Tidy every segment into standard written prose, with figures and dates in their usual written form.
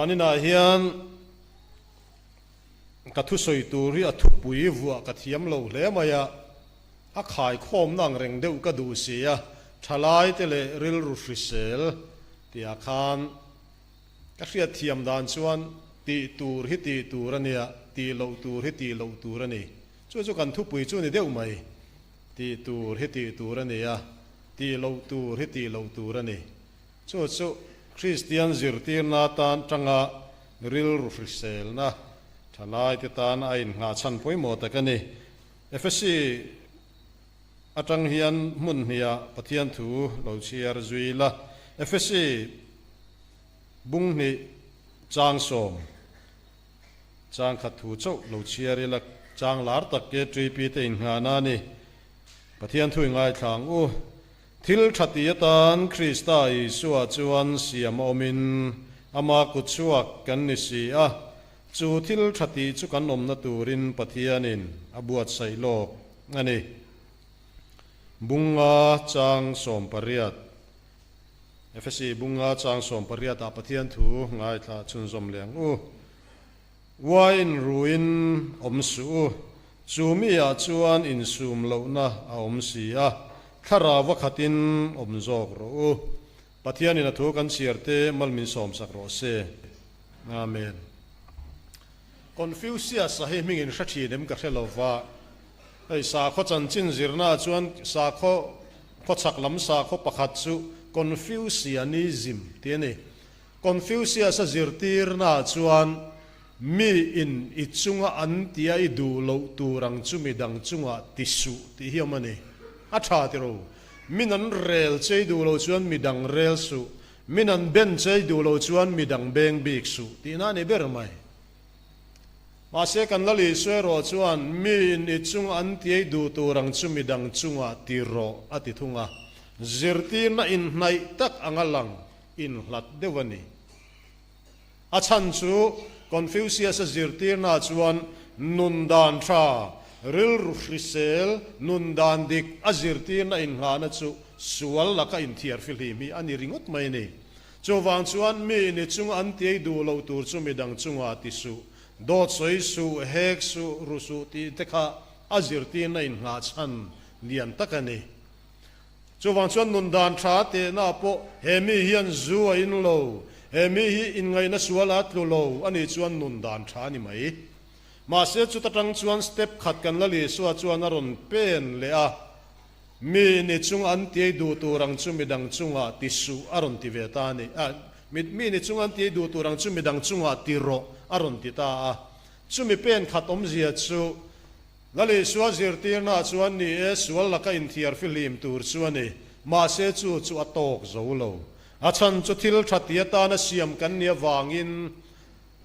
Zaninah hian ka thusawi tur hi a thupui vuah ka thiam lo hle mai a, a khaikhawmna ang reng deuh ka duh si a, thalaite leh rilru hrisel tihah khan ka hriatthiam dan chuan tih tur hi tih tur a nia, tih loh tur hi tih loh tur a ni. Chu chu kan thupui chu ni deuh mai. Tih tur hi tih tur a ni a, tih loh tur hi tih loh tur a ni. Chu chu Kristian zirtirna atan tanga rilru hriselna thalaite tan a innghah chhan pawimawh tak a ni. Efesi atang hian hmun hniah Pathian thu lo chhiar zui la. Efesi bung hnih chang sawm chang khat thu chauh lo chhiar ila chang lar tak ke TP te innghahna a ni. Pathian thu i ngaithla ang u. Thil tha ti atan Krista Isua chuan siam a awmin ama kut chhuak kan ni si a, chu thil tha tih chu kan awmna turin Pathianin a buatsaih lawk a ni. Bunga chang 18 Efesi bunga chang 18 ah Pathian thu ngaithla chhunzawm leh ang u. Wine ruin awm suh u, chu mi ah chuan insum lohna a awm si a, thlarau va khatin awm zawk rawh u. Pathianin a thu kan chhiar te mal min sawmsak rawh se. Amen. Confucius a hi hmingin hre thin em ka hre lo va, hei sakhaw chanchin zirna ah chuan sakhaw khawchhak lam sakhaw pakhat chu Confucianism tih a ni. Confucius-a zirtirnaah chuan mi in i chunga an tia i duh loh tur ang chu mi dang chungah ti suh tih hi awm a ni. A tha ti ro. Min an rel chei duh loh chuan mi dang rel suh, min an ben chei duh loh chuan mi dang beng bik suh tihna a ni ber mai. Mahse kan la lih sawi erawh chuan mi in i chunga an tiai duh tur ang chu mi dang chungah ti rawh a ti thung a. Zirtirna inhnaih tak anga lang inhlat deuh a ni. A chhan chu Confucius-a zirtirna chuan nun dan tha, rilru hrisel, nun dan dik a zirtirna inghahna chu sual laka inthiar fihlim hi a ni ringawt mai a ni. Chuvang chuan mi ni chunga an tiai duh loh tur chu midang chungah ti suh, dawt sawi suh, hek suh, ru suh tih te kha a zirtirna inghah chhan lian tak a ni. Chuvang chuan nun dan tha tehna pawh he mi hian zu a in lo, he mi hi inngaihna sual a tlu lo a nih chuan nun dan tha a ni mai. Mahse chuta tang chuan step khat kan la Lisua chuan a rawn pen leh a, mi ni chung an tiai duh tur ang chu midang chungah ti suh a rawn ti ve ta a ni. Mi ni chung an tiai duh tur ang chu midang chungah ti rawh a rawn ti ta a. Chumi pen khat awmzia chu Lal Isua zirtirna chuan ni e, sual laka inthiar fihlim tur chu a ni. Mahse chu chu a tawk zo lo. A chhan chu thil tha ti atana siam kan nih avangin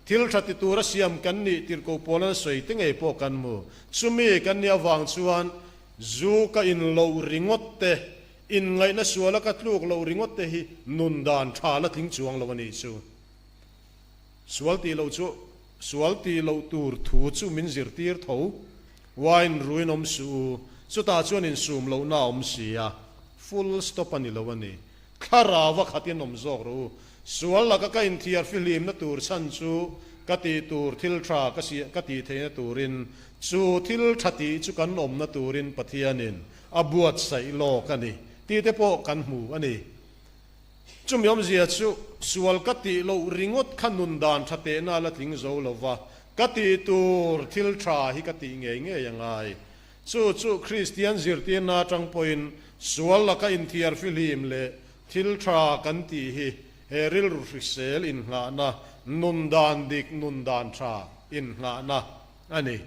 thil tha ti tura siam kan nih tirhkoh pawl an sawi te ngei pawh kan hmu. Chumi kan nih avang chuan zu ka in loh ringawt te, inngaihna suala ka tluk loh ringawt te hi nun dan tha la tling chuang lo a nih chu. Sual tih loh chu Sual tih loh tur thu chu min zirtir tho. Wine ruin awm suh u, chutah chuan insum lohna a awm si a, full stop a ni lo a ni. Thlarau a khatin awm zawk rawh u. Sual laka ka inthiar fihlimna tur chhan chu ka tih tur thil tha ka ka tih theihna turin, chu thil tha tih chu kan awmna turin Pathianin a buatsaih lawk a ni tih te pawh kan hmu a ni. Chumi awmzia chu sual ka tih loh ringawt kha nun dan tha tehna la tling zo lo va, ka tih tur thil tha hi ka tih ngei ngei a ngai. Chu chu Kristian zirtirna atang pawhin sual laka inthiar fihlim leh thil tha kan tih hi he rilru hrisel innghahna, nun dan dik, nun dan tha innghahna a ni.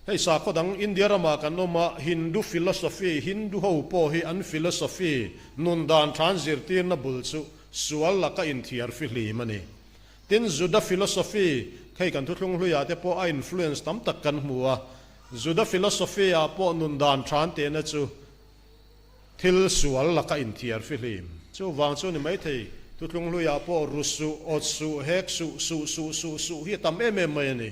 Hei sakhaw dang India ramah kan awm a, Hindu philosophy, Hindu ho pawh hi an philosophy, nun dan than zirtirna bul chu sual laka inthiar fihlim a ni. Tin, Juda philosophy, hei kan thuthlung hluiah te pawh a influence tam tak kan hmu a, Juda philosophy ah pawh nun dan than tehna chu thil sual laka inthiar fihlim. Chuvang chu ni maithei, thuthlung hluiah pawh ru suh, awt suh, hek suh, suh suh suh suh hi a tam em em mai a ni.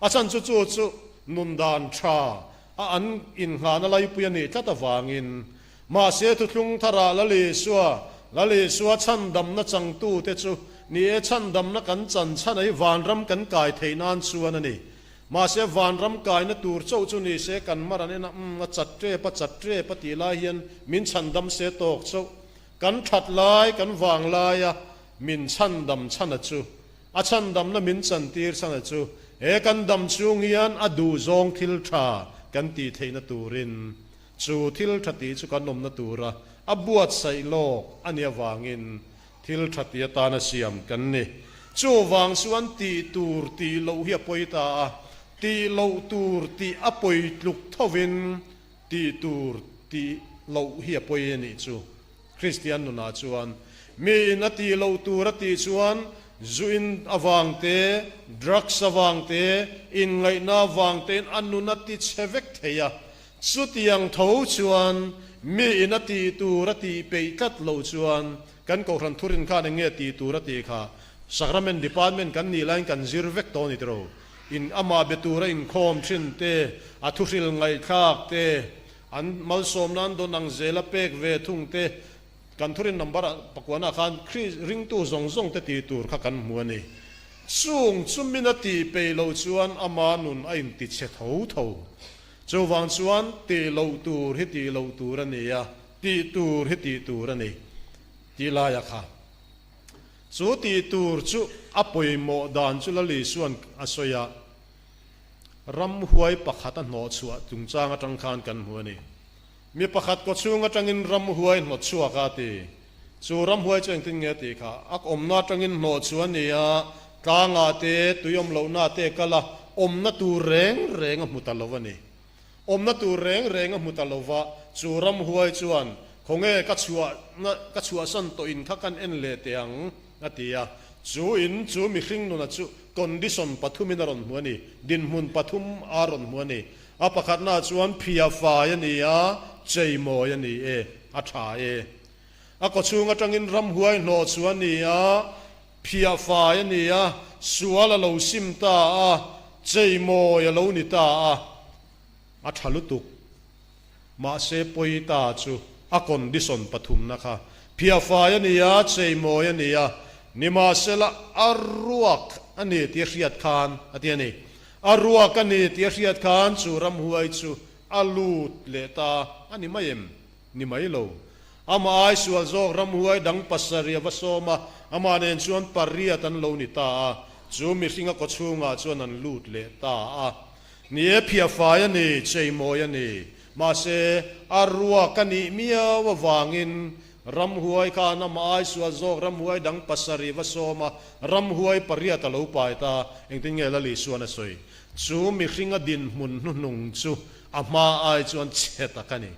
A chhan chu chu chu nun dan tha a an innghahna laipui a nih tlat avangin. Mahse thuthlung tharah Lal Isua Lal Isua chhandamna changtute chu ni e, chhandamna kan chan chhan a hi vanram kan kai theih nan chuan a ni. Mahse vanram kaina tur chauh chu ni se kan mar an en a, umm a chat tep a chat tep a tih lai hian min chhandam se tawk chauh. Kan that lai kan vang laia min chhandam chhan a chu, a chhandamna min chantir chhan a chu he kan dam chhung hian a duhzawng thil tha kan tih theihna turin Chu thil tha tih chu kan awmna tura a buatsaih lawk a nih avangin thil tha tih atana siam kan ni. Chuvang chuan tih tur tih loh hi a pawi ta a, tih loh tur tih a pawi tluk thovin tih tur tih loh hi a pawi a nih chu. Kristian nunah chuan miin a tih loh tur a tih chuan zu in avang te, drugs avang te, inngaihna avang tein a nun a ti chhe vek thei a. Chutiang tho chuan mi in a tih tur a tih peih tlat loh chuan kan Kohhran thurin khan eng nge tih tur a tih kha Sacrament Department kan nih laiin kan zir vek tawh a ni tiro. In amah be tura inkhawm thin te, a thuhril ngaihthlak te, an malsawmna an dawn ang zela pek ve thung te, kan thurin number ah pakuanah khan Kri ringtu zawng zawng te tih tur kha kan hmu a ni. Chung chumin a tih peih loh chuan ama nun a intichhe tho tho. Chuvang chuan tih loh tur hi tih loh tur a ni a, tih tur hi tih tur a ni tih laia kha. Chu tih tur chu a pawimawh dan chu Lal Isua'n a sawi a, ramhuai pakhat a hnawhchhuah chungchang atang khan kan hmu a ni. Mi pakhat kawchhung atangin ramhuai hnawtchhuak a ti. Chu ramhuai chu engtin nge tih kha? A awmna atangin hnawhchhuah a ni a, tlangah te, tui awm lohna te kal a, awmna tur reng reng a hmu ta lo a ni. Awmna tur reng reng a hmu ta lo va, chu ramhuai chuan, Khawnge ka chhuah ka chhuahsan tawh in kha kan en leh teh ang, a ti a. Chu in chu mihring nuna chu condition pathumin a rawn hmu a ni, dinhmun pathum a rawn hmu a ni. A pakhatnaah chuan phia fai a ni a, cheimawi a ni e, a tha e. A kawchhung atangin ramhuai hnawh chu a ni a, phiah fai a ni a, sual a lo sim ta a, cheimawi a lo ni ta a, a tha lutuk. Mahse pawi ta chu a condition pathumna kha phiah fai a ni a, cheimawi a ni a, nimahsela a ruak a ni tih a hriat khan a ti a ni. A ruak a ni tih a hriat khan chu ramhuai chu a lut leh ta a ni mai em? Ni mai lo. Amah ai sual zawk ramhuai dang pasarih a va sawm a, amah nen chuan pariat an lo ni ta a, chu mihringa kawchhungah chuan an lut leh ta a. Ni e, phiahfai a ni, cheimawi a ni. Mahse, a ruak a nih miau avangin Ramhuai khan amah ai sual zawk ramhuai dang pasarih va sawm a, ramhuai pariat a lo pai ta. Engtin nge Lal Isuan a sawi? Chu mihringa dinhmun hnuhnung chu a hma ai chuan chhe tak a ni.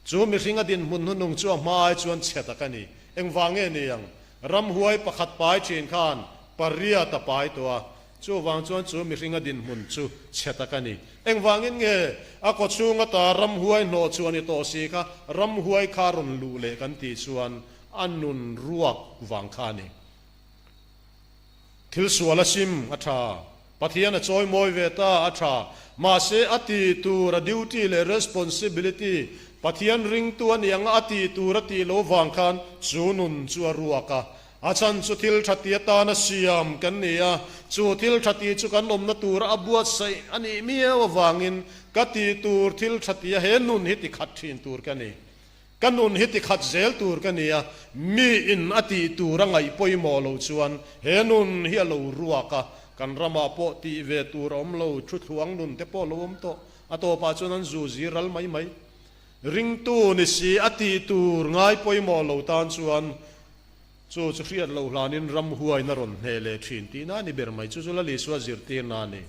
Chu mihringa dinhmun hnuhnung chu a hma ai chuan chhe tak a ni. Engvang nge ni ang? Ramhuai pakhat pai thin khan pariat a pai tawh a, Chuvang chuan chu mihringa dinhmun chu chhe tak a ni. Engvangin nge a kawchhung ata ramhuai hnawh chu a ni tawh si kha ramhuai kha rawn luh leh kan tih chuan a nun ruak vang kha a ni. Thil sual a sim a tha, Pathian a chawi mawi ve ta a tha, mahse a tih tur a duty leh responsibility Pathian ringtu a nih anga a tih tur a tih lo vang khan chu nun chu a ruak a, A chhan chu thil tha ti atana siam kan ni a, chu thil tha ti chu kan awmna tura a buatsaih a nih miau avangin ka tih tur thil tha tia he nun hi ti khat thin tur ka ni. Ka nun hi ti khat zel tur ka ni a, mi in a tih tur a ngaih pawimawh loh chuan he nun hi a lo ruak a, kan ramah pawh tih ve tur a awm lo, thu thluang nun te pawh a lo awm tawh, a tawpah chuan an zu zir ral mai mai. Ringtu ni si a tih tur ngai pawimawh lo tan chuan Chu chu hriat loh hlanin ramhuaina rawn hneh leh thin tihna a ni ber mai. Chu chu Lal Isua zirtirna a ni.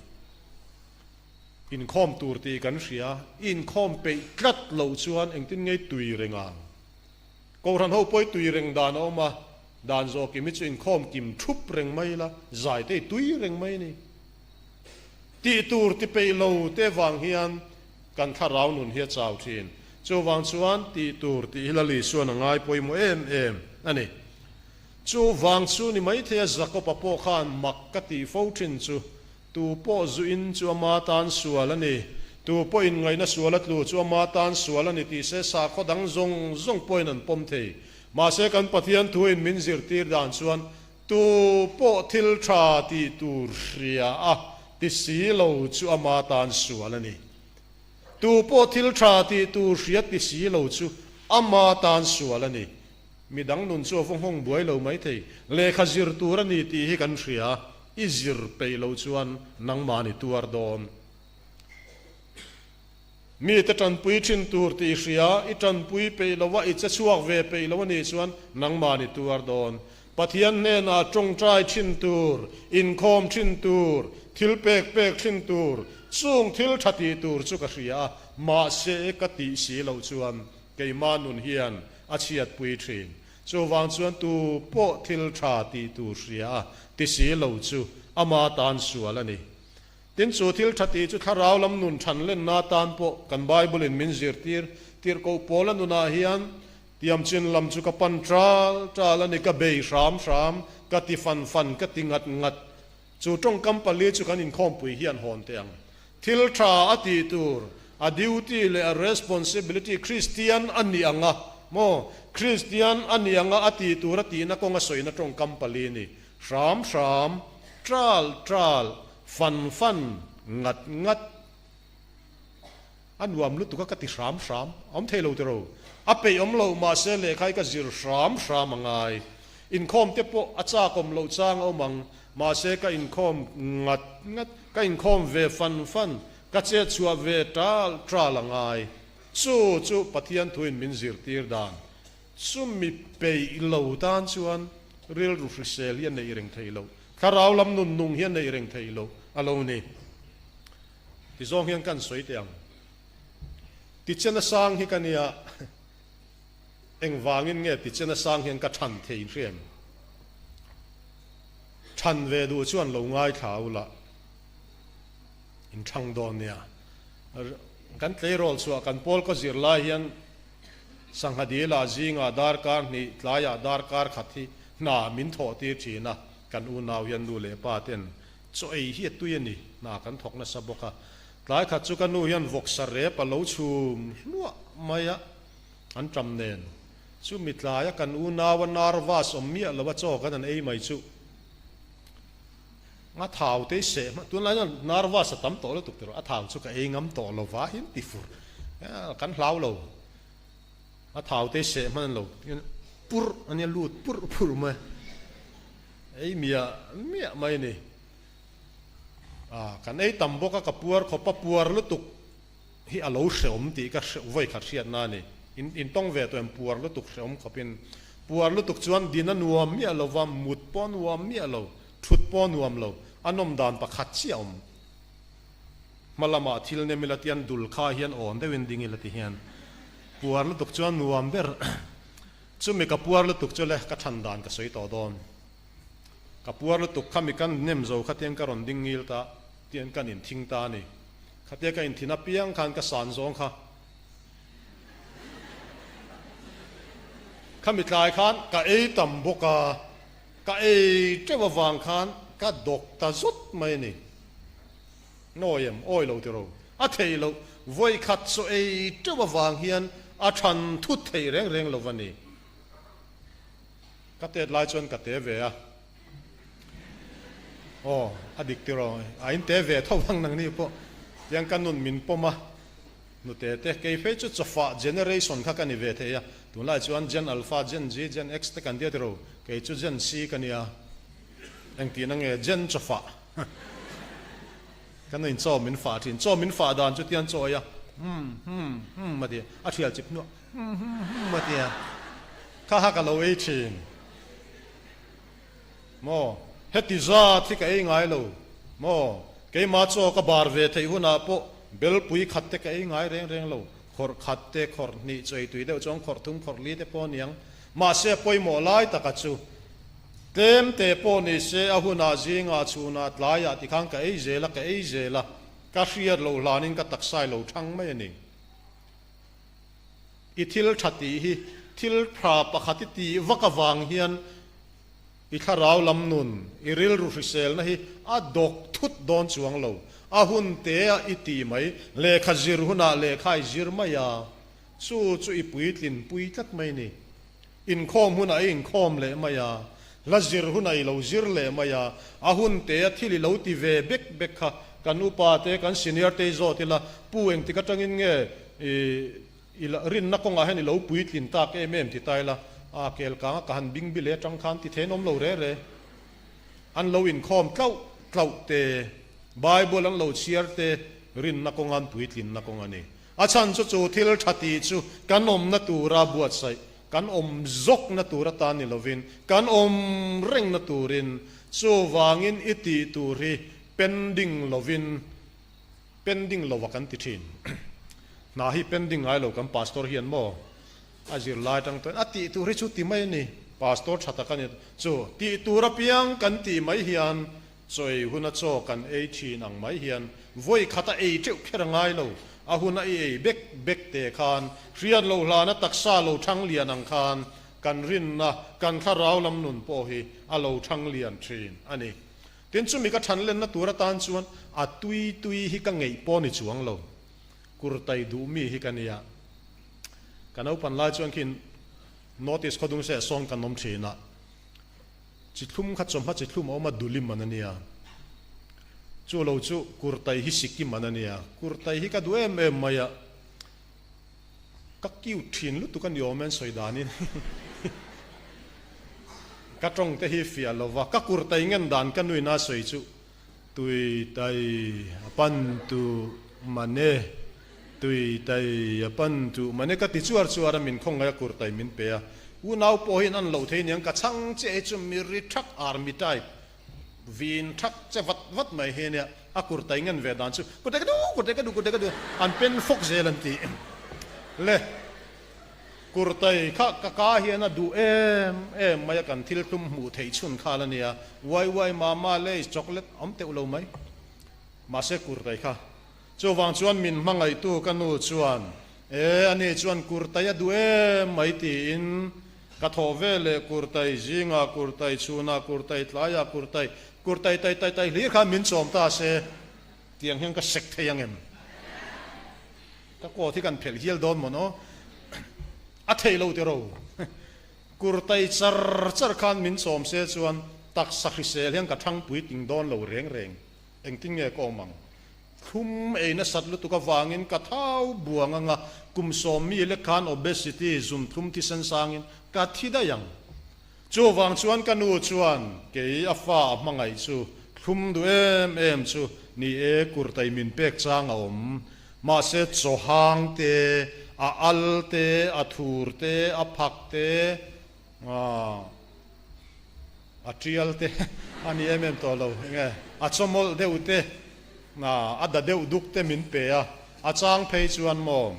Inkhawm tur tih kan hria, i inkhawm peih tlat loh chuan engtin nge i tui reng ang? Kohhran ho pawh i tui reng dan a awm a, dan zawh kim hi chu inkhawm kim thup reng mai ila, zai te i tui reng mai a ni. Tih tur ti peih lo te vang hian kan thlarau nun hi a chau thin. Chuvang chuan tih tur tih hi Lal Isuan a ngai pawimawh em em a ni. Chuvang chu ni maithei a Jakob-a pawh khan mak ka tih fo thin chu, Tu pawh zuin chu ama tan sual a ni, tu pawh inngaihna sual a tlu chu ama tan sual a ni tih se sakhaw dang zawng zawng pawhin an pawm thei. Mahse kan Pathian thuin min zirtir dan chuan tu pawh thil tha tih tur hria a ti si lo chu ama tan sual a ni. Tu pawh thil tha tih tur hria ti si lo chu ama tan sual a ni. Midang nun chu a va nghawng buai lo maithei. Lehkha zir tur a ni tih hi kan hria, i zir peih lo chuan nangmah ni tuar dawn. Mite tanpui thin tur tih i hria, i tanpui peih lo a, i che chhuak ve peih lo a nih chuan nangmah ni tuar dawn. Pathian hnenah tawngtai thin tur, inkhawm thin tur, thil pek pek thin tur, chung thil tha tih tur chu ka hria a, mahse ka tih si loh chuan keimah nun hian a chhiatpui thin. Chuvang chuan tu pawh thil tha tih tur hria a, ti si lo chu ama tan sual a ni. Tin, chu thil tha tih chu thlarau lam nun than lenna atan pawh kan Bible-in min zirtir. Tirhkoh Paula nunah hian, Tiamchin lam chu ka pan ṭal ṭal a ni, ka bei hram hram, ka ti fan fan, ka ti ngat ngat. Chu tawngkam pali chu kan inkhawmpui hian hawn teh ang. Thil tha a tih tur, a duty leh a responsibility Kristian a ni ang a, maw? Kristian a ni ang a, a tih tur a tihna kawnga sawina tawngkam pali a ni. Hram hram, ṭal ṭal, fan fan, ngat ngat. A nuam lutuk a ka ti hram hram. A awm thei lo tiro. A peih awm lo mahse lehkha hi ka zir hram hram a ngai. Inkhawm te pawh a chak awm loh chang a awm ang. Mahse ka inkhawm ngat ngat, ka inkhawm ve fan fan, ka chet chhuah ve ṭal ṭal a ngai. Chu chu Pathian thuin min zirtir dan. Chumi peih lo tan chuan rilru hrisel hi a neih reng theih loh, thlarau lam nun nung hi a neih reng theih loh a lo ni. Tizawng hian kan sawi teh ang. Tichena sang hi ka nia, engvangin nge tichena sang hian ka than thei hriam? Than ve duh chuan lo ngaithla u la, in thang dawn nia. Kan tleirawl chhuah kan pawl ka zir lai hian Sangha dil ah zingah darkar hnih, tlaiah darkar khat hi hna min thawh tir thin a, kan unau hian nu leh pa ten chaw ei hi a tui a ni, hna kan thawk nasa bawk a. Tlai khat chu ka nu hian vawksa rep a lo chhum hluah mai a, an ṭam nen. Chumi tlaia kan unau a nervous awm miah lo a chaw kan han ei mai chuh. A thau te i seh hma, tunlai chuan nervous a tam tawh lutuk tiraw, a thau chu ka ei ngam tawh lo va in ti fur, kan hlau lo, a thau te i seh hman lo, purh a nia lut purh purh mai, ei miah miah mai a ni, kan ei tam bawk a ka puar khawp a puar lutuk. Hi a lo hreawm tih ka vawi khat hriatna a ni. In intawng ve tawh em puar lutuk hreawm khawpin. Puar lutuk chuan din a nuam miah lo va, mut pawh a nuam miah lo, thut pawh a nuam lo, a nawm dan pakhat chiah a awm. Hma lamah thil nem ila tian dul kha hian awn deuhin ding ila ti hian puar lutuk chuan nuam ber. Chumi ka puar lutuk chu le ka than dan ka sawi tawh dawn. Ka puar lutuk khami kan nem zo kha tiang ka rawn ding ngil ta tian kan inthing ta a ni. Khatia ka inthin apiang khan ka san zawng kha. Khami tlai khan ka ei tam bawk a, ka ei teuh avang khan ka dawk ta zawt mai a ni. Nawi em? Awi lo tiro. A theih loh, vawi khat chaw ei teuh avang hian a than thut theih reng reng lo va ni. Ka tet lai chuan ka te ve a. Aw, a dik tiraw, a in te ve tho vang nang ni pawh. Tiang ka nun min pawm a, hnute te, kei phei chu chawfah generation kha ka ni ve thei a, tunlai chuan Gen Alpha, Gen Z, Gen X te kan tia tiraw, kei chu Gen C ka nia, engtihna nge Gen chawfah ka nuin chaw min fah thin, chaw min fah dan chu tiang chaw ei a, hum hum hum a ti a, a thial chip hnuah hum hum hum a ti a, kha kha ka lo ei thin. Maw? Heti zat hi ka ei ngai lo. Maw? Keimah chaw ka bar ve theih hunah pawh belpui khat te ka ei ngai reng reng lo. Khawrh khat te, khawrh hnih, chaw ei tui deuh chuan khawrh thum, khawrh li te pawh a niang. Mahse a pawimawh lai taka chu tlem te pawh ni se a hunah zingah, chhunah, tlaiah tikhan ka ei zel a, ka ei zel a, ka hriat loh hlanin ka taksa i lo thang mai a ni. I thil tha tih hi thil tha pakhat i tih vak avang hian i thlarau lam nun, i rilru hriselna hi a dawk thut dawn chuang lo. A hun te a i tih mai, lehkha zir hunah lehkha i zir mai a, chu chu i puitlin pui tlat mai ni. Inkhawm hunah i inkhawm leh mai a, hla zir hunah i lo zir leh mai a, a hun te a thil i lo ti ve bek bek kha kan upa te, kan senior te i zawt ila, Pu engtik atangin nge i i rinna kawngah hian i lo puitlin tak em em ti ta ila, a kel kang a ka han bing bile atang khan ti thein awm lo re re. An lo inkhawm tlauh tlauh te, Bible an lo chhiar te rinna kawnga an puitlinna kawng a ni. A chhan chu chu thil tha tih chu kan awmna tura buatsaih, kan awm zawkna tur atan ni lovin, kan awm rengna turin, chuvangin i tih tur hi pending lovin, pending lova kan ti thin. Hna hi pending ngai lo kan pastor hian maw a zirlai atang chuan a tih tur hi chu ti mai a ni, pastor tha tak a ni. Chu tih tur apiang kan tih mai hian Chawi huna chaw kan ei thin ang mai hian vawi khat a ei teuh kher a ngai lo. A huna i ei bek bek te khan hriat lo hlana taksa lo thang lian ang khan kan rinna, kan thlarau lam nun pawh hi a lo thang lian thin a ni. Tin, chumi ka than lenna tur atan chuan a tui tui hi ka ngeih pawh ni chuang lo. Kurtai duh mi hi ka nia. Ka naupan lai chuan khin North East khawdung seh sawn kan awm thin a. Chi thlum kha chawhma chi thlum a awm a, Dulim man a nia. Chu lo chu Kurtai hi Sikkim man a nia. Kurtai hi ka duh em em mai a, ka cute thin lutuk a ni awm e an sawi danin. Ka tawng te hi fiah lo va, ka Kurtai ngen dan ka nuina sawi chu Tui tai a pan tu man e, tui tai a pan tu man e ka ti chuar chuar a, min khawngaih a kurtai min pe a. Unau pawh hian an loh thei aniang ka chhang che hi chu mi ri thak army type vin thak che vat vat mai hi ania, a kurtai ngen ve dan chu kurtai ka duh kurtai ka duh kurtai ka duh an pen fawk zel an ti le. Kurtai kha ka ka hian a duh em em mai a, kan thil hlum hmuh theih chhun khal a nia, uai uai mama lays chocolate awm teuh lo mai. Mahse kurtai kha chuvang chuan min hmangaihtu ka nu chuan e ani chuan kurtai a duh em mai tiin ka thawh ve leh kurtai zingah kurtai chhunah kurtai tlaiah kurtai kurtai tai tai tai hlir khan min chawm ta se tiang hian ka sek thei ang em? Ka coat hi kan phelh hial dawn maw naw? A theih lo tiraw? Kurtai char char khan min chawm se chuan taksa hrisel hian ka thangpui ting dawn lo reng reng. Engtin nge ka awm ang? Thlum ei nasat lutuk avangin ka thau buang anga kum sawm mi lek khan obesity, zum thlum thisen sangin ka thi daih ang. Chuvang chuan ka nu chuan kei a fa a hmangaih chu thlum duh em em chu ni e kurtai min pek chang a awm. Mahse chawhang te, a al te, a thur te, a phak te, a tial te a ni em em tawh lo. Enge a chawmawlh deuh te, a da deuh duk te min pe a, a chang phei chuan maw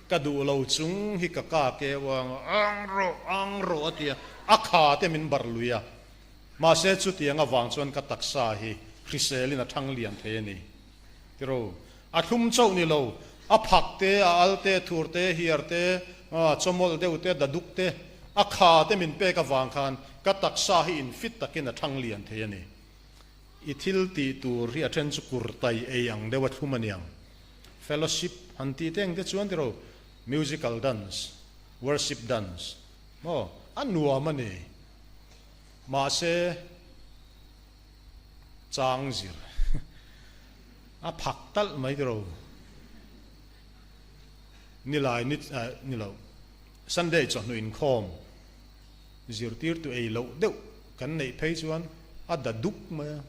ka duh lo chung hi ka ka keu ang ang rawh ang rawh a ti a, a kha te min barh lui a. Mahse chutiang avang chuan ka taksa hi hriselin a thang lian thei a ni. Tiraw? A thlum chauh ni lo, a phak te, a al te, thur te, hiar te, chawmawlh deuh te, daduk te, a kha te min pek avang khan ka taksa hi infit takin a thang lian thei a ni. I thil tih tur hi a then chu kurtai ei ang deuh a thlum a niang. Fellowship han tih te engte chuan tiraw? Musical dance, worship dance maw? A nuam a ni. Mahse. Chang zir a phak talh mai tiraw nilai ni ni lo Sunday chawhnu inkhawm zirtirtu ei loh deuh kan neih phei chuan a da duk mai a.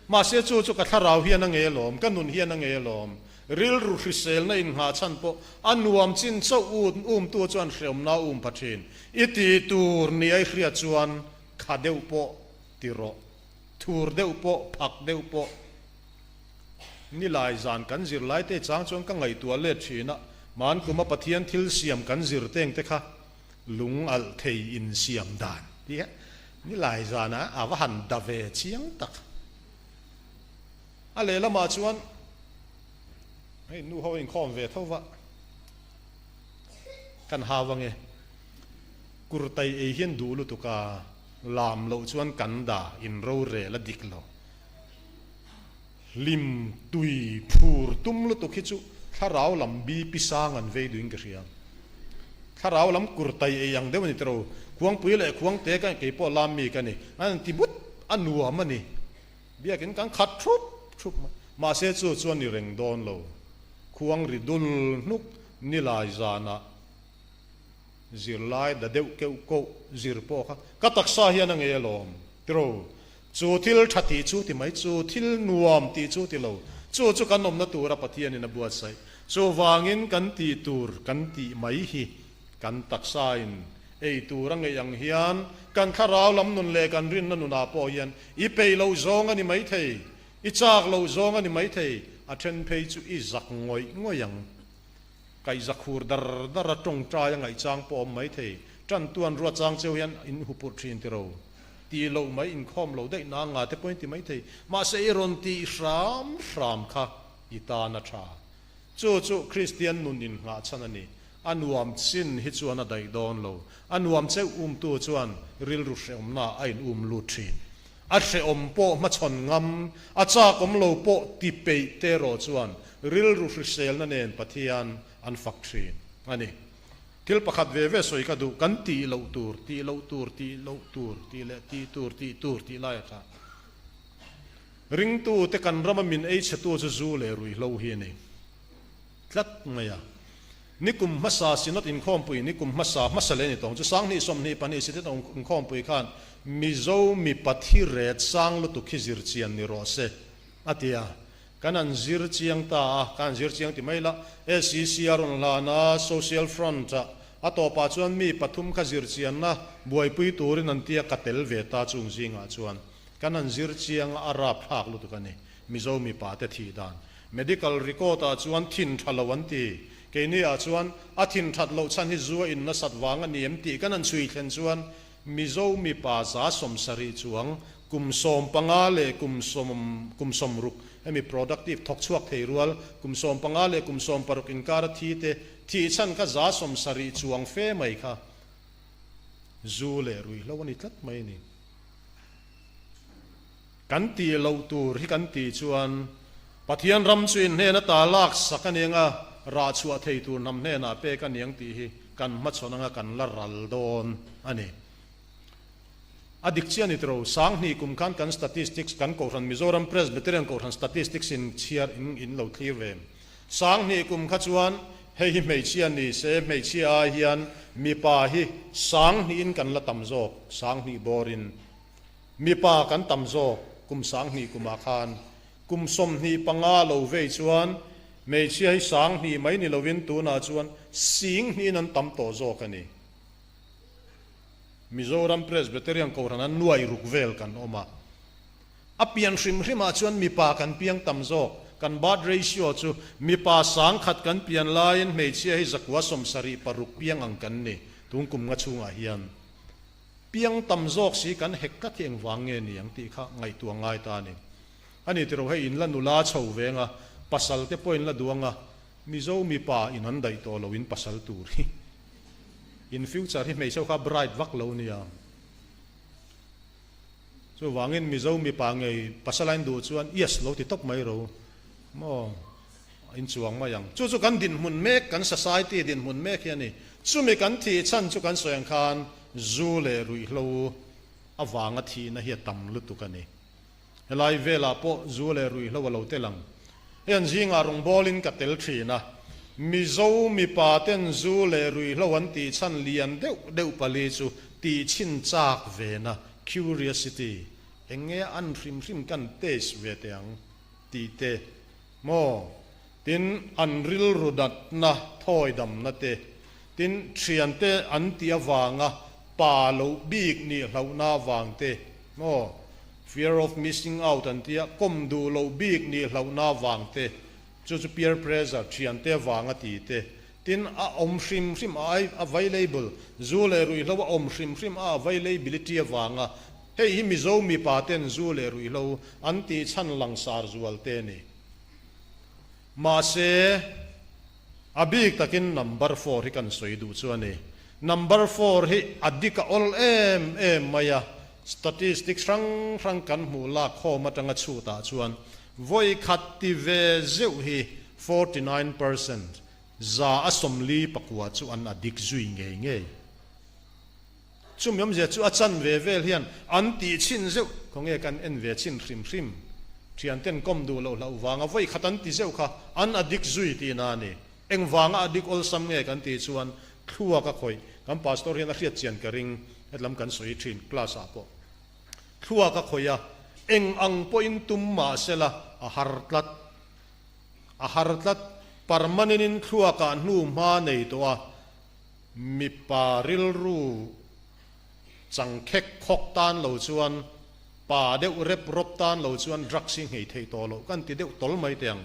Mahse chu chu ka thlarau hian a ngei alawm, ka nun hian a ngei alawm. Rilru hriselna innghah chhan pawh a nuam chin chauh umtu chuan hreawmna a um pha thin. I tih tur ni a i hriat chuan Kha deuh pawh ti rawh, thur deuh pawh, phak deuh pawh. Nilai zan kan zir lai te chang chuan ka ngaihtuah let thin a, man kuma Pathian thil siam kan zir teng te kha lung alh thei in siam dan ti a, nilai zan ah a va han da ve chiang tak. A lehlamah chuan hei nu ho inkhawm ve tho va, kan hau ange. Kurtai ei hian duh lutuk a, lam loh chuan kan dah in rorel a dik lo. Hlim tui phur tum lutuk hi chu thlarau lam bi pi sang an vei duhin ka hria. Thlarau lam kur tai ei ang deuh a ni tiro. Khuangpui leh khuangte ka kei pawh lam mi ka ni. An han ti but a nuam a ni. Biakin kan khat thup thup mai. Mahse chu chu a ni reng dawn lo. Khuang ri dul hnuk nilai zanah zirlai da deuh keuh koh zir pawh kha ka taksa hian a ngei alawm tiro. Chu thil tha tih chu ti mai, chu thil nuam tih chu ti lo. Chu chu kan awmna tura Pathianin a buatsaih. Chuvangin kan tih tur kan tih mai hi kan taksain ei tur a ngeih ang hian kan thlarau lam nun leh kan rinna nunah pawh hian i peih loh zawng a ni maithei, i chak loh zawng a ni maithei, a then phei chu i zak ngawih ngawih ang. Kaihza khur dar dar a tawngtai a ngaihchang pawh a awm maithei. Tantuan ruatchang cheu hian in hupurh thin tiro. Tih loh mai inkhawm lo daih na nga te pawhin ti mai thei. Mahse i rawn tih hram hram kha i tan a tha. Chu chu Kristian nun innghah chhan a ni. A nuam chin hi chuan a daih dawn lo. A nuam cheuh umtu chuan rilru hrehawmna a in um lut thin. A hrehawm pawh hmachhawn ngam, a chakawm lo pawh ti peih te erawh chuan rilru hriselna nen Pathian an fak thin a ni. Thil pakhat ve ve sawi ka duh, kan tih loh tur, tih loh tur, tih loh tur, tih leh tih tur, tih tur tih lai a tha. Ringtute kan rama min ei chhetu chu zu leh ruihhlo hi a ni tlat mai a. Nikum hmasa Synod inkhawmpui, nikum hmasa hmasa leh ni tawng chu 2022 Synod inkhawmpui khan Mizo mipa thi ret sang lutuk hi zirchian ni rawh se a ti a. Kan han zir chiang ta a, ka han zir chiang ti mai la, SEC a rawn hlan a, Social Front ah a tawpah chuan mi pathum kha zir chianna buaipui turin an tia ka tel ve ta chung zingah chuan kan han zir chiang a, a rap thlak lutuk a ni, Mizo mipa te thih dan. Medical record ah chuan thin tha lo an ti, keini ah chuan a thin that loh chhan hi zu a in nasat vang a ni em tih kan han chhui thlen chuan Mizo mipa 70 chuang kum 15 leh kum sawm kum 60 hemi productive thawk chhuak thei rual kum 15 leh kum 60 inkar a thi te thih chhan kha 70 chuang fe mai kha zu leh ruihhlo a ni tlat mai a ni. Kan tih loh tur hi kan tih chuan Pathian ram chu in hnena ta lak sak a ni anga rah chhuah thei tur hnam hnenah pek a ni ang tih hi kan hmachhawn anga kan la ral dawn a ni. A dik chiah a ni tiro, 2000 kum khan kan statistics kan Kohhran Mizoram Presbyterian Kohhran statistics in chhiar in in lo thlir ve. 2000 kum kha chuan hei hi hmeichhia ni se hmeichhia ai hian mipa hi 2000 in kan la tam zawk, 2000 bawr in. Mipa kan tam zawk kum 2000 kumah khan kum 25 lo vei chuan hmeichhia hi 2000 mai ni lovin tunah chuan 10,000 in an tam tawh zawk a ni. Mizoram Presbyterian Kohhran an nuai ruk vel kan awm a. A pian hrim hrimah chuan mipa kan piang tam zawk. Kan birth ratio chu mipa 1000 kan pian laiin hmeichhia hi 176 piang ang kan ni tun kum nga chhungah hian. Piang tam zawk si kan hek tlat hi engvang nge ni ang tih kha ngaihtuah ngai ta a ni. A ni tiro hei in la nula chho veng a, pasal te pawh in la duang a, Mizo mipa in an daih tawh lo in pasal tur hi. In future hi hmeichhe ho kha bright vak lo nia. Chuvangin Mizo mipa ngei pasal a in duh chuan yes lo ti tawp mai ro maw. In chuang mai ang. Chu chu kan dinhmun mek, kan society dinhmun mek hi a ni. Chumi kan thih chhan chu kan sawi ang khan zu leh ruihhlo avanga thihna hi a tam lutuk a ni. Helai velah pawh zu leh ruihhlo a lo tel ang. Hei an zingah rawngbawlin ka tel thin a. Mizo mipa ten zu leh ruihhlo an tih chhan lian deuh deuh pali chu tih chhin chak vena, curiosity, eng nge an hrim hrim kan taste ve teh ang tih te, Maw? Tin, an rilru natna, thawi damna te, tin, thiante an tih avanga pa loh bik nih hlauhna avang te, maw? Fear of missing out an tia, kawm duh loh bik nih hlauhna avang te, chu chu peer pressure, thiante avanga ti te, tin, a awm hrim hrim a available, zu leh ruihhlo a awm hrim hrim a availability avanga Hei hi Mizo mipa ten zu leh ruihhlo an tih chhan langsar zual te a ni. Mahse, a bik takin number four hi kan sawi duh chu a ni. Number four hi a dik a awl em em mai a, statistics hrang hrang kan hmuh lak khawm atanga chhutah chuan vawi khat ti ve zeuh hi 49 percent. 49% chu an addict zui ngei ngei. Chumi awmzia chu a chanve vel hian an tih chhin zeuh, khawnge kan en ve chhin hrim hrim, thianten kawm duh loh hlauh vanga vawi khat an ti zeuh kha an addict zui tihna a ni. Engvanga addict awlsam nge kan tih chuan thluak a khawih, kan pastor hian a hriat chian ka ring, hetlam kan sawi thin class ah pawh. Thluak a khawih a, eng ang pawhin tum mah sela a har tlat. A har tlat, permanent in thluakah hnu hma nei tawh a, Mipa rilru chang khek khawk tan lo chuan, pa deuh rep rawp tan lo chuan drugs hi nghei thei tawh loh kan ti deuh tawl mai teh ang.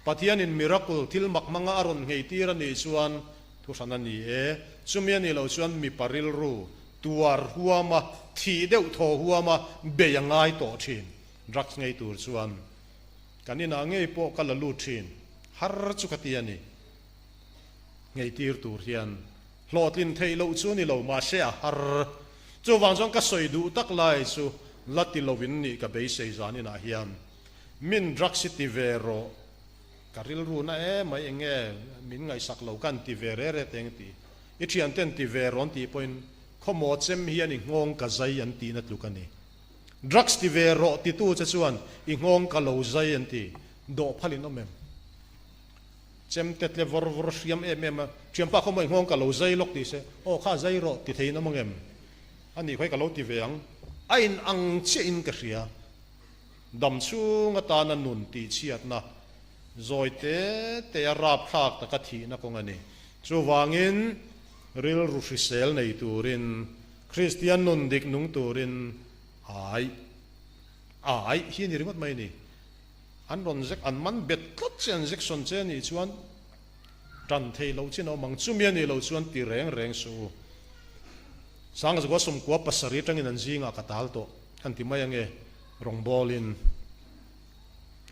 Pathianin miracle, thil mak hmanga a rawn nghei tir a nih chuan thu hran a ni e. Chumi a nih loh chuan mipa rilru tuar huama, thih deuh thaw huama bei a ngai tawh thin drugs nghei tur chuan. Kan inah ngei pawh ka la lut thin, har chu ka ti a ni. Ngeitir tur hian hlawhtlin theih loh chu ni lo mahse a har. Chuvang chuan ka sawi duh tak lai chu la ti lovin nih ka beisei zan inah hian min drugs hi ti ve rawh, ka rilru na em mai eng nge min ngaihsak lo kan ti ve re re teng ti. I thianten ti ve rawn tih pawhin khawmaw chem hian i nghawng ka zai an tihna tluk a ni. Drugs ti ve rawh titu che chuan i nghawng ka lo zai an ti. Dawh phalin awm em? Chemte tle vawr vawr hriam em em a, Thianpa khaw mawi nghawng ka lo zai lawk tih se, aw kha zai rawh ti theiin awm ang em? A nih khawi ka lo ti ve ang. A in ang chiah in ka hria. Dam chhung atana nun tih chhiatna zawi te te a rapthlak taka thihna kawng a ni. Chuvangin rilru hrisel nei turin, Kristian nun dik nung turin ai ai hi a ni ringawt mai a ni. An rawn zek, an man bet tlat che, an zek sawn che a nih chuan tan thei loh chin a awm ang. Chumi a nih loh chuan ti reng reng suh u. Sangzakua 97 atangin an zingah ka tal tawh kan ti mai ange, rawngbawlin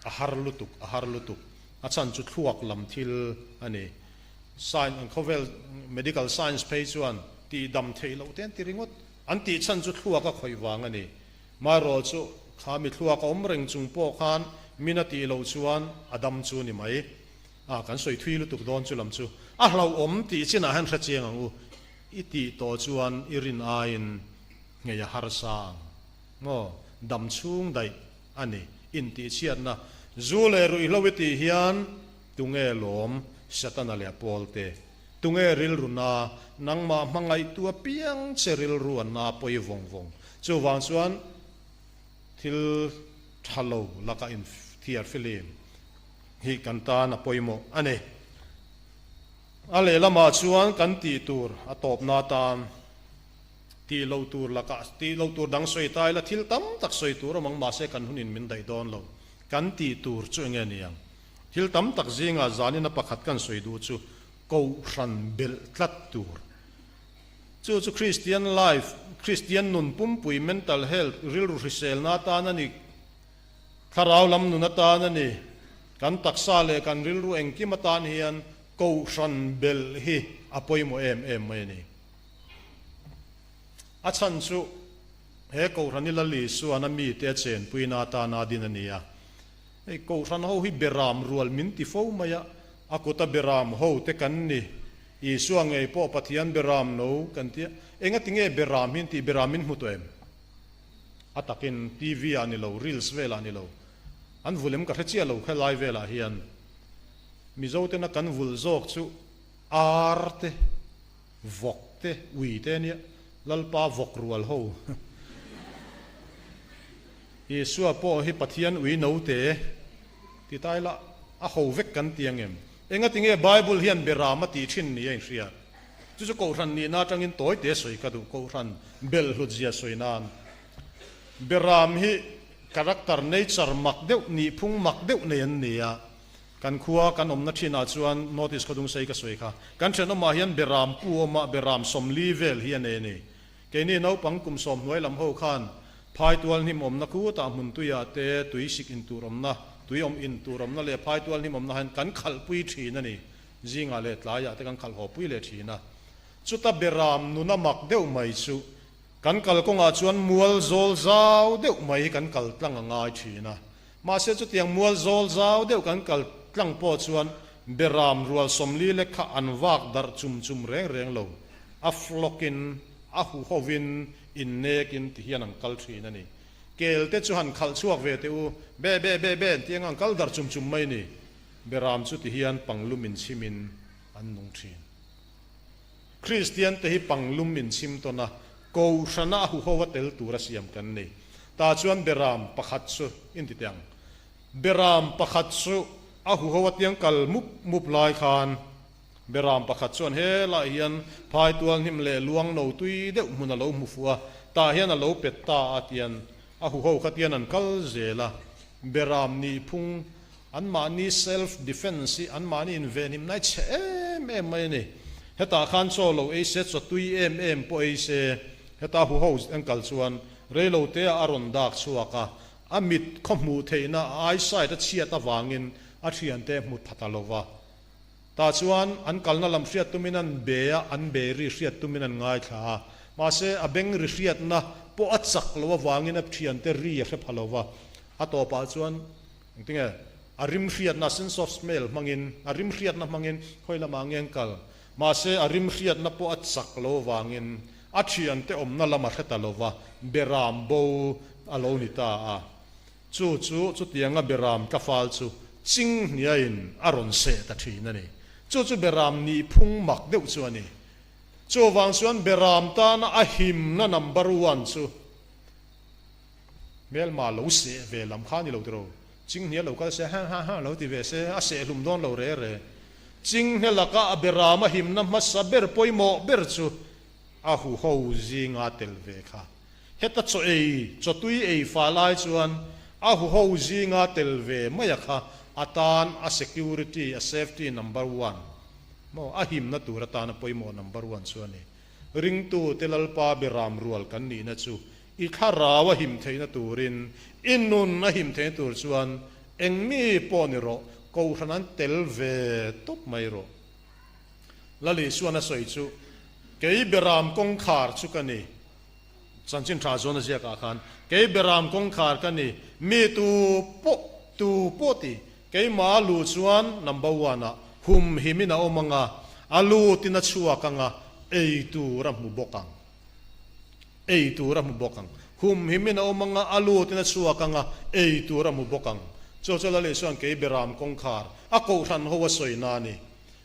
a har lutuk, a har lutuk. A chhan chu thluak lam thil a ni. Science, an khawvel medical science phei chuan tihdam theih loh te an ti ringawt. An tih chhan chu thluak a khawih vang a ni. Marawh chu kha mi thluak a awm reng chung pawh khan min a tih loh chuan a dam chu ni mai. A, kan sawi thui lutuk dawn chu lam chu a hlauhawm tih chinah hian hre chiang ang u. I tih tawh chuan i rin aiin nghei a harsa ang maw? Dam chhung daih a ni. Intihchhiatna zu leh ruihhlo i tih hian tunge lawm Setana leh a pawlte? Tunge rilru na? Nangmah hmangaihtu apiang che rilru a na pawi vawng vawng. Chuvang chuan thil tha lo laka inthiar filim hi kan tan a pawimawh a ni. A lehlamah chuan kan tih tur a tawpna atan tih loh tur lakah tih loh tur dang sawi ta ila thil tam tak sawi tur awm ang mahse kan hunin min daih dawn lo. Kan tih tur chu enge ni ang? Thil tam tak zingah zanina pakhat kan sawi duh chu kohhran belh tlat tur. Chu chu Kristian life, Kristian nun pumpui, mental health, rilru hriselna atan a ni, thlarau lam nun atan a ni, kan taksa leh kan rilru engkim atan hian kohhran belh hi a pawimawh em em mai a ni. A chhan chu he kohhran hi Lal Isuan a mite a chenpuina atana din a ni a. Hei kohhran ho hi beram rual min ti fo mai a, a kuta beram ho te kan ni. Isua ngei pawh Pathian beram no kan tia, engati nge beram hi an tih beram min hmu tawh em? A takin TV ah ni lo, reels velah ni lo, an vul em ka hre chiah lo khelai velah hian Mizo tena kan vul zawk chu ar te, vawk te, ui te ania, Lalpa vawk rual ho. Isua pawh hi Pathian ui no te ti ta ila a ho vek kan ti ang em? Engati nge Bible hian beram a tih thin ni a inhria? Chu chu Kohhran nihna atangin tawi te sawi ka duh, Kohhran belhlut zia sawi nan. Beram hi character, nature mak deuh, nihphung mak deuh nei an ni a. Kan khua kan awmna thinah chuan North East Khawdungsei ka sawi kha. Kan thenawmah hian beram pu awma beram 40 vel hi a nei a ni. Keini naupang kum sawm hnuai lam ho khan phaitual hnim awmna khutah hmun tuiah te tui sik in tur awmna, tui awm in tur awmna leh phaitual hnim awmna hian kan khalhpui thin a ni. Zingah leh tlaiah te kan khalh haw pui leh thin a. Chuta beram nuna mak deuh mai chu kan kalkawngah chuan mual zawl zau deuh mai hi kan kal tlang a ngai thin a. Mahse chutiang mual zawl zau deuh kan kal tlang pawh chuan Beram rual 40 lek kha an vak darh chum chum reng reng lo. A flock-in, a huhovin, innekin ti hian an kal thin a ni. Kel te chu han khalh chhuak ve teh u, be be be be an ti anga an kal darh chum chum mai ni. Beram chu ti hian panglum inchhimin an nung thin. Kristian te hi panglum inchhim tawn a, Kohhrana a huho a tel tura siam kan ni. Tah chuan Beram pakhat chu inti teh ang. Beram pakhat chu a huho a tiang kal mup mup lai khan Beram pakhat chuan helaiah hian phaitual hnim leh luang no tui deuh hmun a lo hmu fuh a, tah hian a lo pet ta a tian a huho kha tian an kal zel a. Beram nihphung anmahni self defence hi anmahni invenhim nai chhe em em mai a ni. Hetah khan chaw lo ei se, chaw tui em em pawh ei se, heta huho an kal chuan reiloteah a rawn dak chhuak a, a mit khaw hmuh theihna a eyesight a chhiat avangin a thiante hmu tha ta lo va. Tah chuan an kalna lam hriat tumin an be a, an be ri hriat tumin an ngaithla a. Mahse, a beng ri hriatna pawh a chak lo avangin a thiante ri a hre pha lo va. A tawpah chuan engtinge a rim hriatna, sense of smell, hmangin, a rim hriatna hmangin khawi lamah nge an kal. Mahse, a rim hriatna pawh a chak lo avangin a thiante awmna lam a hre ta lo va, beram bo a lo ni ta a. Chu chu chutianga Beram tlafal chu chinghniain a rawn seh ta thin a ni. Chu chu Beram nihphung mak deuh chu a ni. Chuvang chuan Beram tana a himna number one chu hmelma lo seh ve lam kha a ni lo tiraw. Chinghnia lo kal se ha ha ha lo ti ve se a seh hlum dawn lo re re. Chinghne laka a Beram a himna hmasa ber pawimawh ber chu a huho zinga tel ve kha. Heta chaw ei, chaw tui ei fa lai chuan a huho zinga tel ve mai a kha a tan a security, a safety number one maw, a himna tur atan a pawimawh number one chu a ni. Ringtu te Lalpa beram rual kan nihna chu i thlarau a him theihna turin, i nun a him theihna tur chuan eng mi pawh ni rawh, Kohhran an tel ve tawp mai rawh. Lali Isuan a sawi chu, Kei beram kawngkhar chu ka ni. Chanchin tha zawn a ziakah khan, Kei Beram kawngkhar ka ni, mi tu pawh, tu pawh ti, keimah a lu chuan number one ah hum himin a awm anga, a lutin a chhuak anga, ei tur a hmu bawk ang. Ei tur a hmu bawk ang. Hum himin a awm anga, a lutin a chhuak anga, ei tur a hmu bawk ang. Chu chu Lal Isua'n kei Beram kawngkhar, a kohhran ho a sawi na a ni.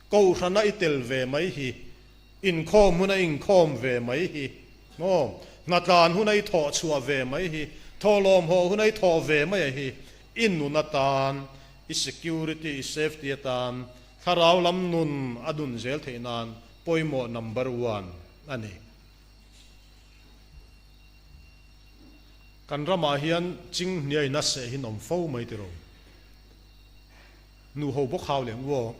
Kohhrana i tel ve mai hi. Inkhawm huna inkhawm ve mai hi maw? Hnatlan huna i thawh chhuah ve mai hi, thawhlawm haw huna i thawh ve mai a hi, i nun atan, i security, i safety atan, thlarau lam nun a dun zel theih nan pawimawh number one a ni. Kan ramah hian chinghniain a seh hi nawm fo mai tiraw? Nu ho bawk hau leh ang u aw.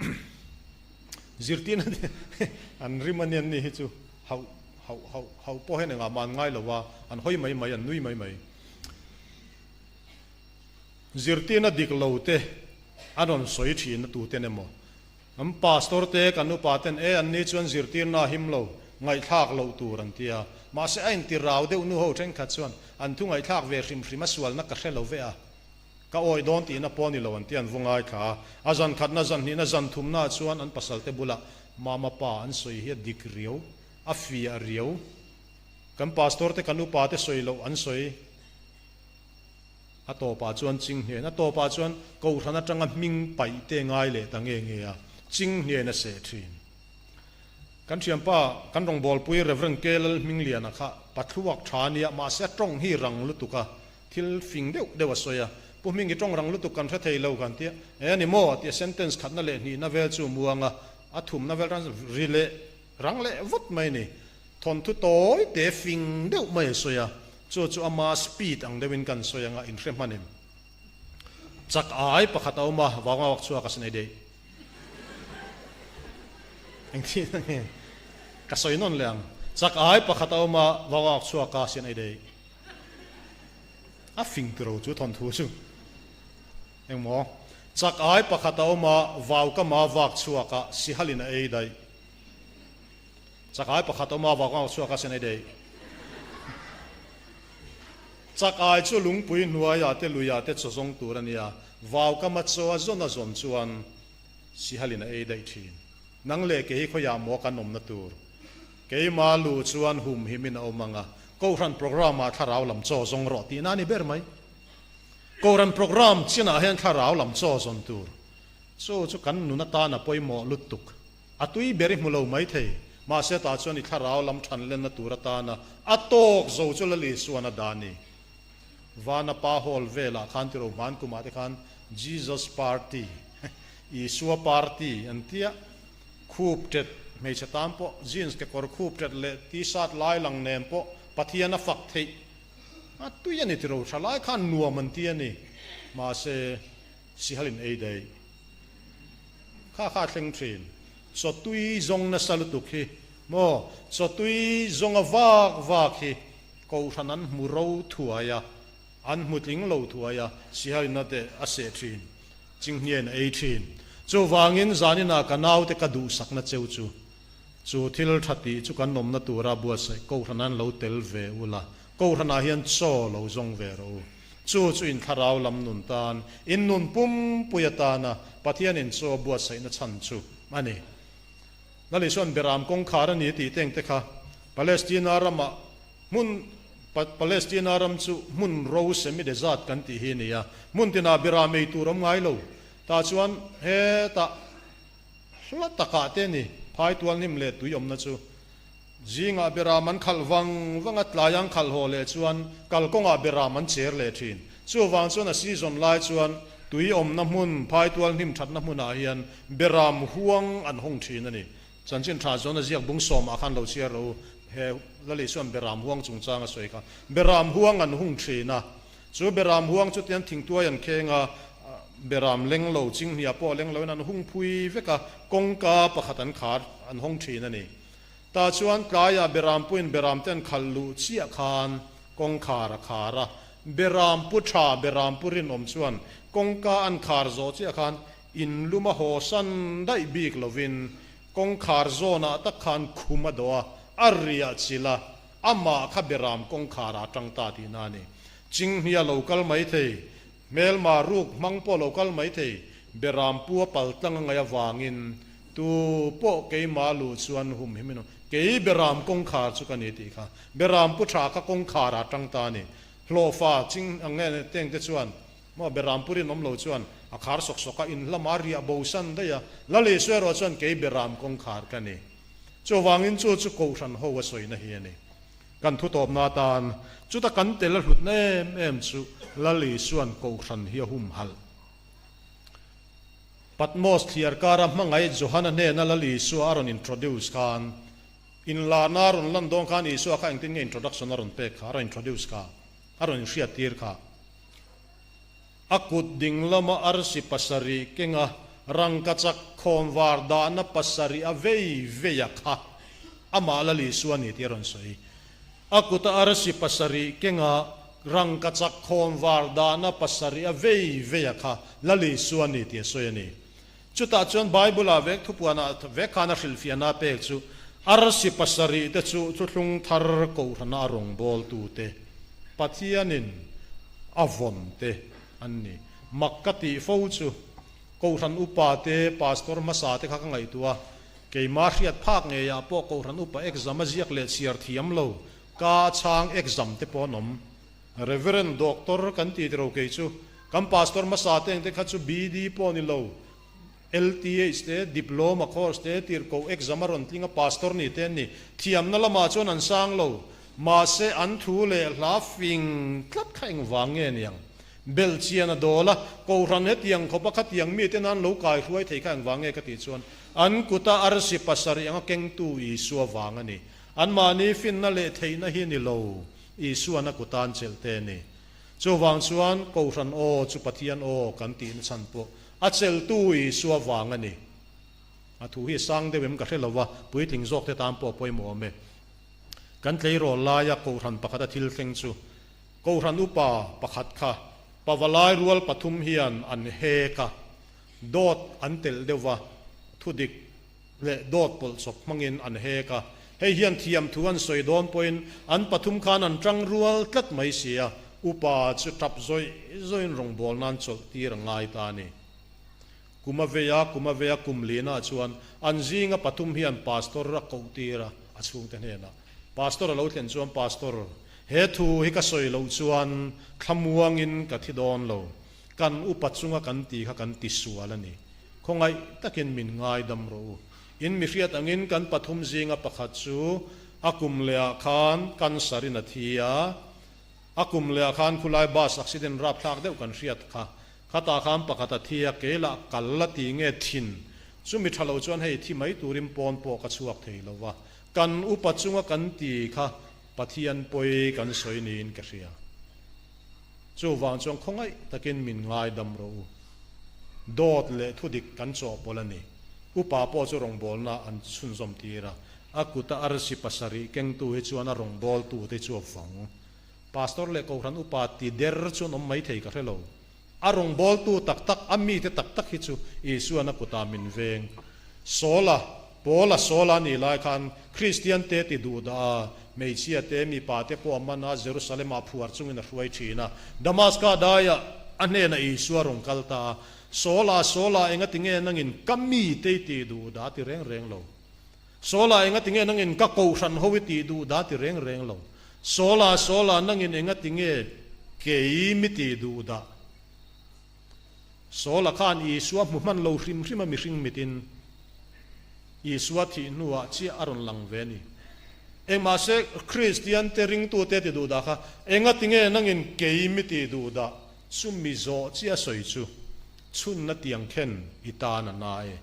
Zirtirna te an rim a nia an ni hi chu hauh hauh hauh hauh pawh hian engah mah an ngai lo a, an hawi mai mai, an nui mai mai. Zirtirna dik lo te an rawn sawi thin a tuten emaw an pastor te kan upa ten e an ni chuan zirtirna a him lo, ngaihthlak loh tur an ti a. Mahse a inti rau deuh nu ho thenkhat chuan an thu ngaihthlak ve hrim hrim a sualna ka hre lo ve a. Ka awih dawn tihna pawh a ni lo an ti an vu ngaithla a. A zan khatna, zan hnihna, zan thumnaah chuan an pasalte bulah Mama pa an sawi hi a dik riau, a fiah riau. Kan pastor te, kan upa te sawi loh an sawi. A tawpah chuan Chinghnen, a tawpah chuan Kohhran atanga hming paih te ngai leh ta nge nge a, Chinghnen a seh thin. Kan thianpa, kan rawngbawlpui Rev. K. Lalhmingliana kha pathluak tha a nia, mahse a tawng hi rang lutuk a, Thil fing deuh deuh a sawi a, Pu Hmingi tawng rang lutuk kan hre thei lo kan tia, E ni maw? tia sentence khatna leh hnihna vel chu muang a, a thumna vel ran ri leh rang leh vut mai ni. Thawnthu tawi te fing deuh mai a sawi a, chu chu ama speed ang deuhin kan sawi anga inhre hmanin chak ai pakhat a awm a, vau ngauak chhuak a sin ei deih. Engtin a nge? Ka sawi nawn leh ang. Chak ai pakhat a awm a, vau ngauak chhuak a sin ei deih. A fing tiro chu thawnthu chu engmaw chak ai pakhat a awm a, vau ka ma vak chhuak a, sihalin a ei daih. Chak ai pakhat a awm a, vau ka ma chhuak a, sian ei daih. Chak ai chu lungpui hnuaiah te luiah te chaw zawng tur a nia, vau ka ma chaw a zawn a zawn chuan. Sihalin a ei daih thin. Nang leh kei hi khawiah maw kan awmna tur? Keima lu chuan humhimin a awm ang a, Kohhran programme-ah thlarau lam chaw zawng rawh tihna a ni ber mai. Kohhran programme chinah hian thlarau lam chaw zawn tur. Chu chu kan nun atan a pawimawh lutuk. A tui ber i hmu lo mai thei. Mahse tah chuan i thlarau lam than lenna tur atana a tawk zo chu Lali suan a dah a ni. Vana pa hall velah khan tiro hman kumah te khan Jesus Party, Isua Party an tia. Khup tet hmeichhe tan pawh jeans kekawr khup tet leh t-shirt lai lang nen pawh Pathian a fak theih a tui a ni tiro tha lai khan nuam an ti a ni. Mahse Sihalin ei daih. Kha kha a thleng thin. Chawtui zawng nasa lutuk hi maw? Chawtui zawnga vak vak hi Kohhran an hmu ro thuai a, an hmu tling lo thuai a, Sihalina te a seh thin, Chinghniain a ei thin. Chuvangin zaninah ka naute ka duhsakna cheu chu, chu thil tha tih chu kan awmna tura buatsaih Kohhran an lo tel ve ula, Kohhranah hian chaw lo zawng ve rawh u. Chu chu in thlarau lam nun tan, in nun pumpui atana Pathianin chaw buatsaihna chhan chu a ni. Lali chuan Beram kawngkhar a ni tih teng te kha Palestina ramah hmun Palestina ram chu hmun ro semi desert kan tih hi a ni a, hmun tinah Beram ei tur awm ngai lo. Tah chuan hetah hla takah te a ni phaitual hnim leh tui awmna chu. Zingah Beram an khalh vang vang a, tlai an khalh haw leh chuan kalkawngah Beram an cher leh thin. Chuvang chuan a season lai chuan tui awmna hmun, phaitual hnim thatna hmunah hian Beram huang an hawng thin a ni. Chanchin tha chuan a ziak bung sawmah khan lo chhiar rawh u. He Lali chuan Beram huang chungchang a sawi kha. Beram huang an hung thin a, chu Beram huang chu tian thingtuai an kheng a, Beram leng lo, chinghnia pawh leng loin an hung phui vek a, kawngka pakhat an khar an hawng thin a ni. Tah chuan tlaiah Berampuiin Beramte an khalh luh chiah khan kawngkhar a khar a, Berampu tha Berampu rinawm chuan kawngka an khar zawh chiah khan in lum a haw san daih bik lovin kawngkhar zawnah tak khan khum a dawh a, a riah chilh a, amah kha Beram kawngkharah a tang ta tihna a ni. Chinghnia lo kal mai thei, hmelma ruk hmang pawh lo kal mai thei, Berampu a pal tlang a ngaih avangin Tu pawh keimah luh chuan hum hi min awm. Kei Beram kawngkhar chu ka ni tih kha. Beram pu tha kha kawngkhar ah tang ta a ni. Hlawhfa ching ang nge teng te chuan maw Beram pu rinawm lo chuan a khar sawk sawk a, in lamah a riah bo san daih a. Lali sawi erawh chuan kei Beram kawngkhar ka ni. Chuvangin chu chu Kohhran ho a sawina hi a ni. Kan thu tawpna atan chuta kan tel a hlutna em em chu Lali suan Kohhran hi a humhalh. Patmos thliar kara hmangaih Johana hnena Lal Isua a rawn introduce khan, inlarna a rawn lan dawn khan Isua kha engtin nge introduction a rawn pek kha, a rawn introduce kha, a rawn inhriattir kha. A kut ding lama arsi pasarih kenga rangkachak khawnvar dahna pasarih a vei vei a kha amah Lal Isua a ni tih a rawn sawi. A kuta arsi pasarih kenga rangkachak khawnvar dahna pasarih a vei vei a kha Lal Isua a ni tih a sawi a ni. Chutah chuan Bible-ah vek thupuanah vek khan a hrilhfiahna a pek chu arsi pasarih te chu thuthlung thar kohhrana a rawngbawltute Pathianin a vawn te an ni. Mak ka tih fo chu Kohhran upa te, Pastor hmasa te kha ka ngaihtuah a, Keimah hriat phak ngeiah pawh Kohhran upa exam a ziak leh chhiar thiam lo, ka chhang exam te pawh an awm. Reverend Doctor kan ti tiro kei chu, kan Pastor hmasa te engte kha chu BD pawh ni lo, LTH te, Diploma course te, tirhkoh exam a rawn tling a Pastor ni te an ni. Thiamna lamah chuan an sang lo, mahse an thu leh hla fing tlat kha engvang nge niang? Belhchian a dawl a, Kohhran hetiang khawpa khatiang mite nan lo kai hruai thei kha engvang nge ka tih chuan an kuta arsi pasarih anga kengtu Isua vang a ni. Anmahni finna leh theihna hi ni lo, Isuan a kuta an chelh te a ni. Chuvang chuan Kohhran aw chu Pathian aw kan tihna chhan pawh a chelhtu Isua vang a ni. A thu hi a sang deuh em ka hre lo va, puitling zawk te tan pawh a pawimawh awm e. Kan tleirawl laia Kohhran pakhata thil thleng chu Kohhran upa pakhat kha pavalai rual pathum hian an hek a, dawt an telh deuh va, thudik leh dawt pawlhchawp hmangin an hek a. Hei hian thiamthu an sawi dawn pawhin an pathum khan an tang rual tlat mai si a, upa chu tap zawih zawihin rawngbawlna an chawlh tir a ngai ta a ni. Kum a vei a, kum a vei a, kum lina chuan an zinga pathum hian Pastor a koh tir a, a chhungte hnenah. Pastor a lo thlen chuan, Pastor, he thu hi ka sawi loh chuan thlamuangin ka thi dawn lo. Kan upa chunga kan ti kha kan ti sual a ni. Khawngaih takin min ngaidam rawh u. In mi hriat angin kan pathum zinga pakhat chu a kum lehah khan cancer in a thi a, a kum lehah khan khulai bus accident rapthlak deuh kan hriat kha. Khatah khan pakhat a thi a, keilah kal la ti nge thin. Chumi tha lo chuan hei thi mai turin pawn pawh ka chhuak thei lo va, kan upa chunga kan ti kha Pathian pawi kan sawi niin ka hria. Chuvang chuan khawngaih takin min ngaidam rawh u. Dawt leh thudik kan chawhpawlh a ni. Upa pawh chu rawngbawlna an chhunzawm tir a, a kuta arsi pasarih kengtu hi chuan a rawngbawltute chu a vawng. Pastor leh Kohhran upa ti der chu an awm maithei ka hre lo. A rawngbawltu tak tak, a mite tak tak hi chu Isuan a kutah min veng. Saula, Paula Saula nih lai khan Kristian te ti duh dah a, hmeichhia te, mipa te pawh a man a, Jerusalem-ah phuar chungin a hruai thin a. Damaska daiah a hnenah Isua rawn kal ta a, Saula, Saula, engati nge nangin ka mite i tih duh dah a ti reng reng lo. Saula, engati nge nangin ka kohhran ho i tih duh dah a ti reng reng lo. Saula, Saula, nangin engati nge kei mi tih duh dah? Saula khan Isua hmu hman lo hrim hrim a mihring mitin Isua thih hnuah chiah a rawn lang ve a ni. Engmahse, Kristiante ringtute ti duh dah kha engati nge nangin kei mi tih duh dah? Chu mi zawh chiah sawi chu chhunna tiang khen i tan a na e.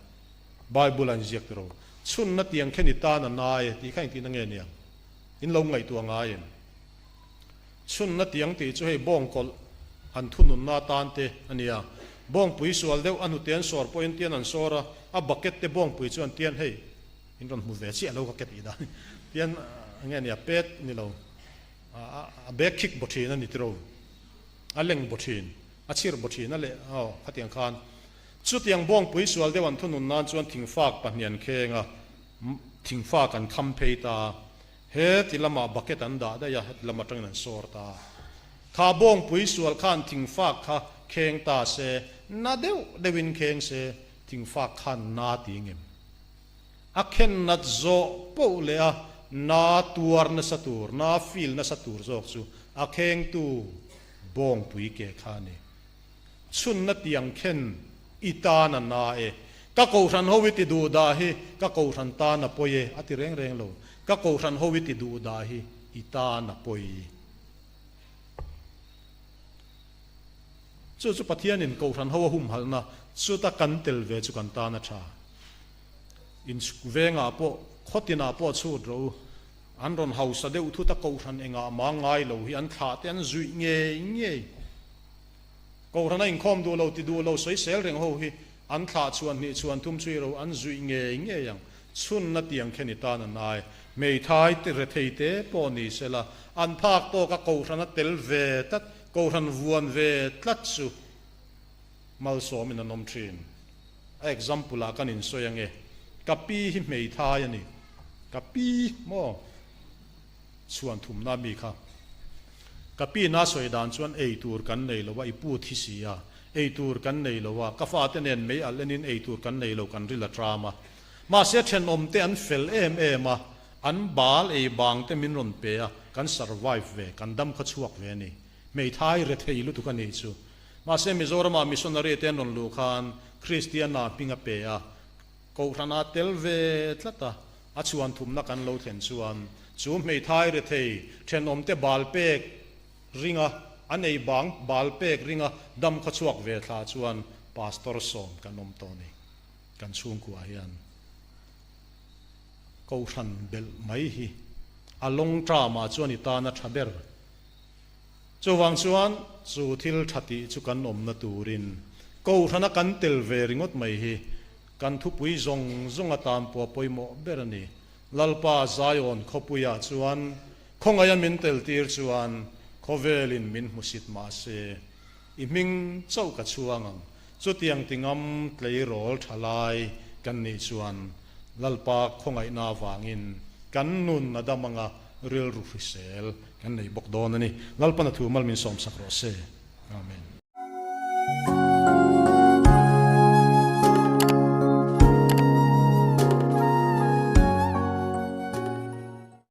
Bible a inziak tiraw? Chhunna tiang khen i tan a na e tih kha engtihna nge niang? In lo ngaihtuah ngai em? Chhunna tiang tih chu hei bawngkawlh an thununna atan te a nia. Bawngpui sual deuh a hnute an sawr pawhin tian an sawr a, a bucket te bawngpui chuan tian hei in rawn hmu ve chiah lo ka ke tih dan tian nge nia pet ni lo a bag khik baw thin a ni tiro a leng baw thin a chhir baw thin a leh aw khatiang khan chutiang bawngpui sual deuh an thunun nan chuan thingfak pahnih an kheng a Thingfa kan kham phei ta, he ti lamah bucket an dah daih a, heti lam atangin an sawr ta. Kha bawngpui sual khan thingfak kha kheng ta se, na deuh deuhin kheng se, thingfak khan na ti ngem. A khen nat zawh poh leh a na tuar nasa tur, na feel nasa tur zawk chu a khengtu bawngpui ke kha a ni. Chhunna tiang khen i tan a na e. Ka kohhran ho i ti duh dah hi ka kohhran tan a pawi e a ti reng reng lo. Ka kohhran ho i ti duh dah hi i tan a pawi. Chu chu Pathianin kohhran ho a humhalhna chuta kan tel ve chu kan tan a tha. In vengah pawh khawtinah pawh chhut rawh u. An rawn hausa deuh thut a kohhran engah mah ngai lo hi an thlah te an zuih ngei ngei. Kohhran a inkhawm duh lo ti duh lo sawisel reng ho hi an thlah chhuan hnih chhuan thum chui ro an zuih ngei ngei ang. Chhunna tiang khen i tan a nai. Hmeithai te rethei te pawh ni sela an phak tawk a kohhran a tel ve tlat, kohhran vuan ve tlat chu malsawmin an awm thin. A example ah kan insawi ange. Ka pi hi hmeithai a ni. Ka pi maw? Chhuan thumna mi kha. Ka pi na sawi dan chuan ei tur kan nei lo a, i pu thi si a, ei tur kan nei lo a, ka fate nen mei alh enin ei tur kan nei lo kan ril a tram a. Mahse thenawm te an fel em em a, an bal ei bang te min rawn pe a, kan survive ve, kan dam kha chhuak ve a ni. Hmeithai rethei lutuk a nih chu. Mahse Mizoramah missionary te an rawn luh khan Kristiana hming a pe a, Kohhran a tel ve tlat a, A chhuan thumna kan lo thlen chuan chu hmeithai rethei thenawmte bal pek ringa an ei bang bal pek ringa dam khaw chhuak ve thla chuan Pastor sawm kan awm tawh a ni. Kan chhungkua hian Kohhran belh mai hi a long term ah chuan i tan a tha ber. Chuvang chuan chu thil tha tih chu kan awmna turin Kohhrana kan tel ve ringawt mai hi Kan thupui zawng zawng atan pawh a pawimawh ber a ni. Lalpa Zion khawpuiah chuan khawngaih a min teltir chuan khawvelin min hmusit mah se, i hming chauh ka chhuang ang. Chutiang tingam tleirawl tha lai kan nih chuan Lalpa khawngaihna avangin kan nun a dam anga rilru hrisel kan nei bawk dawn a ni. Lalpan a thu mal min sawmsak rawh se. Amen.